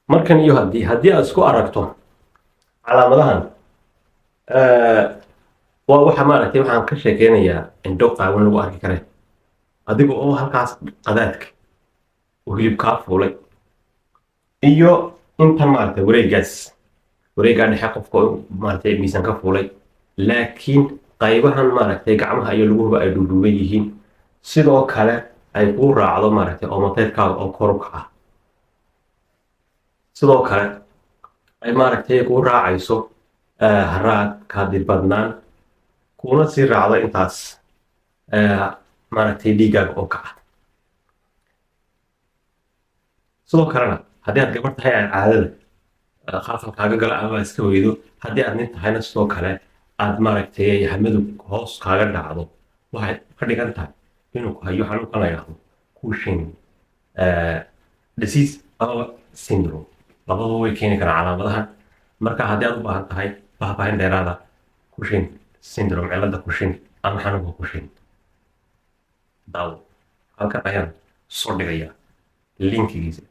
Markan iyo haddii aad isku aragto calaamadahan, waa waxa maaragtay waxaan ka sheekeynayaa indho qaawan lagu arki kare, adiga oo halkaas qadaadka uu hilib kaa fuulay iyo intan maaragtay wareegaas, wareegaa dhexe qofka maaragtay miisaan ka fuulay, laakiin qaybahan maaragtay gacmaha iyo luguhuba ay dhuudhuuban yihiin, sidoo kale ay kuu raacdo maaragtay omoteydkaaga oo kor u kaca, sidoo kale ay maaragtay kuu raacayso haraad, kaadi badnaan, kuna sii raacdo intaas maaragtay dhiiggaaga oo kaca. Sidoo kalena haddii aad gabar tahay aad caadada khalkhal kaaga gala ama iska weydo, haddii aad nin tahayna sidoo kale aad maaragtay hamadu hoos kaaga dhacdo, waxay ka dhigan tahay inuu ku hayo xanuunkan la yidhaahdo Cushing disease ama syndrome. Labadaba way keeni karaan calaamadahan. Marka haddii aad u baahan tahay faahfaahin dheeraada Cushing syndrome, cilladda Cushing ama xanuunka Cushing, daawo halkan ayaan soo dhigaya linkigiisa.